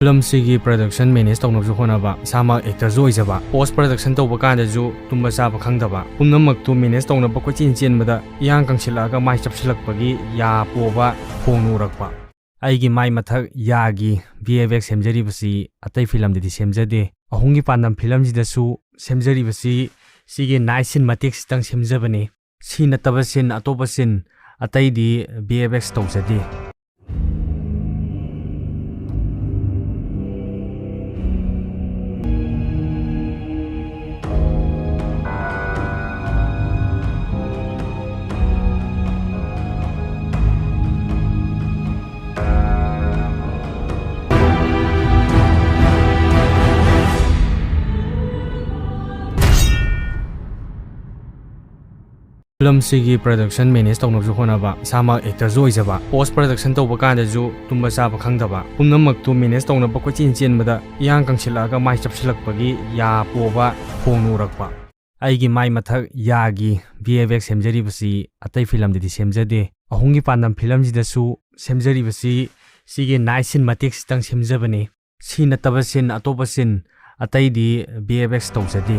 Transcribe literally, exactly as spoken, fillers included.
ꯐꯤꯂꯝꯁꯤꯒꯤ production manage ꯇꯧꯅꯕꯁꯨ ꯍꯣꯠꯅꯕ, ꯏꯁꯥꯃꯛ actorꯁꯨ ꯑꯣꯏꯖꯕ, post production ꯇꯧꯕ ꯀꯥꯟꯗꯁꯨ ꯇꯨꯝꯕ ꯆꯥꯕ ꯈꯪꯗꯕ, ꯄꯨꯝꯅꯃꯛꯇꯨ manage ꯇꯧꯅꯕ ꯀꯣꯏꯆꯦꯟ ꯆꯦꯟꯕꯗ ꯏꯌꯥꯡ ꯀꯪꯁꯤꯜꯂꯛꯑꯒ ꯃꯥꯏ ꯆꯞꯁꯤꯜꯂꯛꯄꯒꯤ ꯌꯥ ꯄꯣꯕ ꯈꯣꯡꯅ ꯎꯔꯛꯄ꯫ ꯑꯩꯒꯤ ꯃꯥꯏ ꯃꯊꯛ ꯌꯥꯒꯤ V F X ꯁꯦꯝꯖꯔꯤꯕꯁꯤ ꯑꯇꯩ ꯐꯤꯂꯝꯗꯗꯤ ꯁꯦꯝꯖꯗꯦ꯫ ꯑꯍꯨꯝꯒꯤ ꯄꯥꯟꯗꯝ ꯐꯤꯂꯝꯁꯤꯗꯁꯨ ꯁꯦꯝꯖꯔꯤꯕꯁꯤ ꯁꯤꯒꯤ night scene ꯃꯇꯦꯛꯁꯤꯇꯪ ꯁꯦꯝꯖꯕꯅꯤ꯫ ꯁꯤ ꯅꯠꯇꯕ scene, ꯑꯇꯣꯞꯄ scene ꯑꯇꯩꯗꯤ V F X ꯇꯧꯖꯗꯦ꯫ ꯐꯤꯂꯝꯁꯤꯒꯤ production manage ꯇꯧꯅꯕꯁꯨ ꯍꯣꯠꯅꯕ, ꯏꯁꯥꯃꯛ actorꯁꯨ ꯑꯣꯏꯖꯕ, post production ꯇꯧꯕ ꯀꯥꯟꯗꯁꯨ ꯇꯨꯝꯕ ꯆꯥꯕ ꯈꯪꯗꯕ, ꯄꯨꯝꯅꯃꯛꯇꯨ manage ꯇꯧꯅꯕ ꯀꯣꯏꯆꯦꯟ ꯆꯦꯟꯕꯗ ꯏꯌꯥꯡ ꯀꯪꯁꯤꯜꯂꯛꯑꯒ ꯃꯥꯏ ꯆꯞꯁꯤꯜꯂꯛꯄꯒꯤ ꯌꯥ ꯄꯣꯕ ꯈꯣꯡꯅ ꯎꯔꯛꯄ꯫ ꯑꯩꯒꯤ ꯃꯥꯏ ꯃꯊꯛ ꯌꯥꯒꯤ V F X ꯁꯦꯝꯖꯔꯤꯕꯁꯤ ꯑꯇꯩ ꯐꯤꯂꯝꯗꯗꯤ ꯁꯦꯝꯖꯗꯦ꯫ ꯑꯍꯨꯝꯒꯤ ꯄꯥꯟꯗꯝ ꯐꯤꯂꯝꯁꯤꯗꯁꯨ ꯁꯦꯝꯖꯔꯤꯕꯁꯤ ꯁꯤꯒꯤ night scene ꯃꯇꯦꯛꯁꯤꯇꯪ ꯁꯦꯝꯖꯕꯅꯤ꯫ ꯁꯤ ꯅꯠꯇꯕ scene, ꯑꯇꯣꯞꯄ scene ꯑꯇꯩꯗꯤ V F X ꯇꯧꯖꯗꯦ꯫